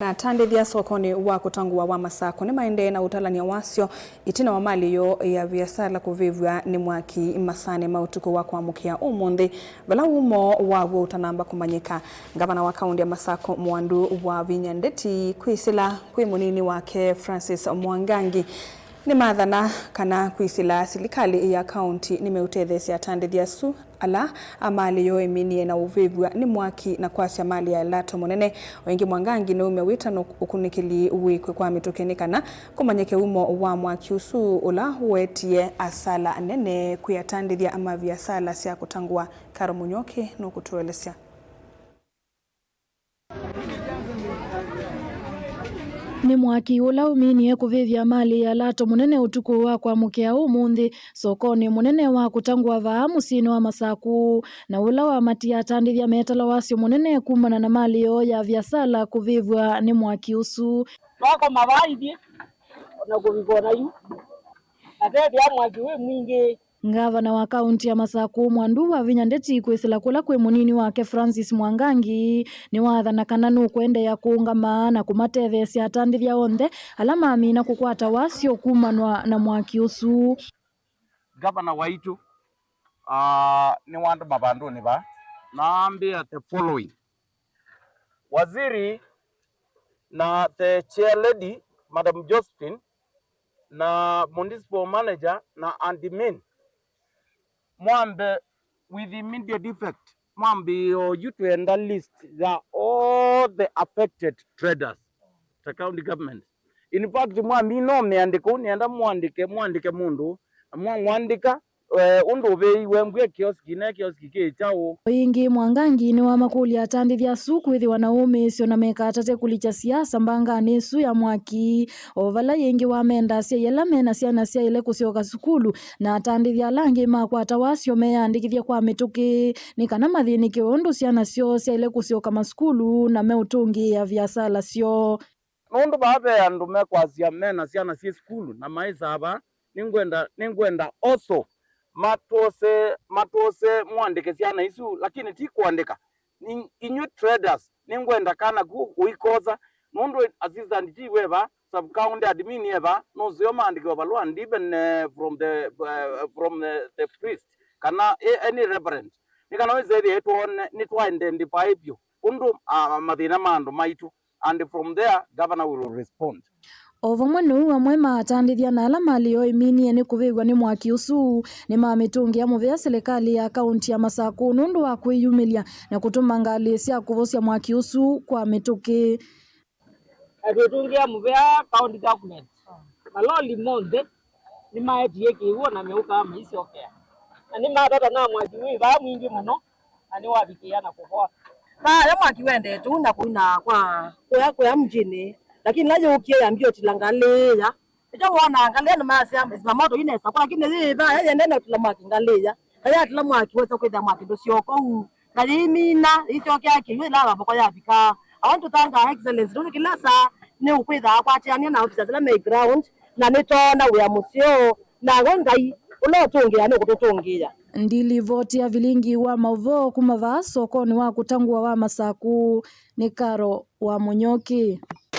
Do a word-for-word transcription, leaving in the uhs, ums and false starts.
Na atandĩthya sokonĩ wa kũtangũa wa Masakũ nĩmaendee na ũtalany'a wasyo ĩtina wa malĩ yoo ya viasala kũvĩvw'a nĩ mwaki masaanĩ ma ũtukũ wa kwamũkĩa ũmũnthĩ, vala wumo waw'o ũtanamba kũmanyĩka. Ngavana wa kaũntĩ ya Masakũ Mwandu Wavinya Ndeti kwĩsĩla kwĩ mũnini wake Francis Mwangangi nĩmathana kana kwĩsĩla silikalĩ ya kaũntĩ nĩmeũtetheesya atandĩthya asu ala a malĩ yoo ĩminie na ũvĩvw'a nĩ mwaki na kwasya malĩ ya ĩlato mũnene. O ĩngĩ, Mwangangi nĩumya wĩtano ũkunĩkĩli wĩkwe kwa mĩtũkĩ nĩ kana kũmanyĩke wumo wa mwaki ũsu ũla ũetie asala nene kwĩ atandĩthya ma viasala sya kũtangũa. Karo Mũnyoki nũkũtũelesya. Nĩ mwaki ũla ũminie kũvĩvya malĩ ya ĩlato mũnene ũtukũ wa kwamũkĩa ũmũnthĩ sokonĩ mũnene wa kũtangũa vaa mũsyĩnĩ wa Masakũ, na ũla wamatie atandĩthya metala wasyo mũnene kumana na malĩ yoo ya viasala kũvĩvw'a nĩ mwaki ũsu. Twakoma vaa ithyĩ, ona kũvika ona yu, na vethĩa mwaki wĩ mwingĩ. Ngavana wa kaũntĩ ya Masakũ Mwandu Wavinya Ndeti kwĩsĩla kũla kwĩ mũnini wake Francis Mwangangi nĩwaathana kana nũkũendeea kũũngama na kũmatetheesya atandĩthya onthe ala mamina kũkwata wasyo kumanwa na mwaki ũsu. Ngavana waitũ, ah, nĩwandũma vandũnĩ vaa na ambĩa the following. Waziri na the chair lady, Madam Josephine, na municipal manager na admin, mwambe with immediate effect, mwambie oyu twenda list ya all the affected traders ta county government. In fact, mwamina ũmĩandĩko ũu, nĩenda mũandĩke, mũandĩke mũndũ, na mwamũandĩka, eh, ũndũ ũvĩiwe mbw'e kioski, ne kioski kĩ kyaũ. O ĩngĩ, Mwangangi nĩwamakũlya atandĩthya asu kwĩthĩwa na ũmĩĩsyo na mekatate kũlikya siasa mbanganĩ ĩsu ya mwaki, o vala ĩngĩ wamenda asyai ala mena syana syaĩle kũsyoka sukulu, na atandĩthya ala angĩ makwata wasyo meyandĩkĩthye kwa mĩtũkĩ, nĩ kana mathĩnĩkĩwe ũndũ syana syoo syaĩle kũsyoka masukulu na meũtũngĩĩa viasala syoo. Nũndũ vaa ve andũ mekwasya mena syana syĩ sukulu na maĩsaa vaa, nĩngwenda, nĩngwenda also matwose, matwose mũandĩke syana isu, lakini ti kũandĩka. Ni-, inyw'ĩ traders, nĩngwenda kana ku ũikosa, nũndũ assistant chief e vaa, sub county admin e vaa, nũseo maandĩkĩwa valũa, and even, eh, from the, eh, from the, the priest, kana a-, any reverend. Nĩ kana wĩsethĩe twone, nĩtwa identify vyũ ũndũ, ah, mathĩna ma andũ maitũ. And from there, governor will respond. O vamwe nũu amwe ma atandĩthya na ala malĩ yoo ĩminie nĩ kũvĩvw'a nĩ mwaki ũsu nĩmamĩtũngĩa mũvea silikalĩ ya kaũntĩ ya Masakũ nũndũ wa kwĩyumĩlya na kũtũma ngalĩ sya kũvosya mwaki ũsu kwa mĩtũkĩ. Na twĩtũngĩa mũvea county government. Maloli monthe nĩmaetie kĩw'ũ na meũka maisyokea. Na nĩmatata na mwaki wĩ vaa mwingĩ mũno, na nĩwavikĩĩa na kũvoa. Vaa ya mwaki wendete ũu na kũina kwa kũya, kũya mjini, lakini la yũkie yambie ũtila ngalĩ ya. Nĩkyo wonaa ngalĩ ya nĩmasya zimamoto inesa kwa, lakini yĩ vaa ya yendene ũtila mwaki ngalĩ ya. Na yatila mwaki wesa kwĩthĩa mwaki ndũsyoka ũu. Na yĩimina, yĩisyokea kĩw'ũ ĩla vavoko yavika. I want to thank Her Excellency nũndũ kĩla saa nĩũkwĩthaa akwatĩanĩa na officers ala me ground, na nĩtoona wĩa mũseo, na we Ngai ũla ũtũngĩaa nũkũtũtũngĩĩa. Ndilivoti ya vilingi wa maũvoo kuma vaa sokonĩ wa kũtangũa wa Masakũ nĩ Karo wa Mũnyoki.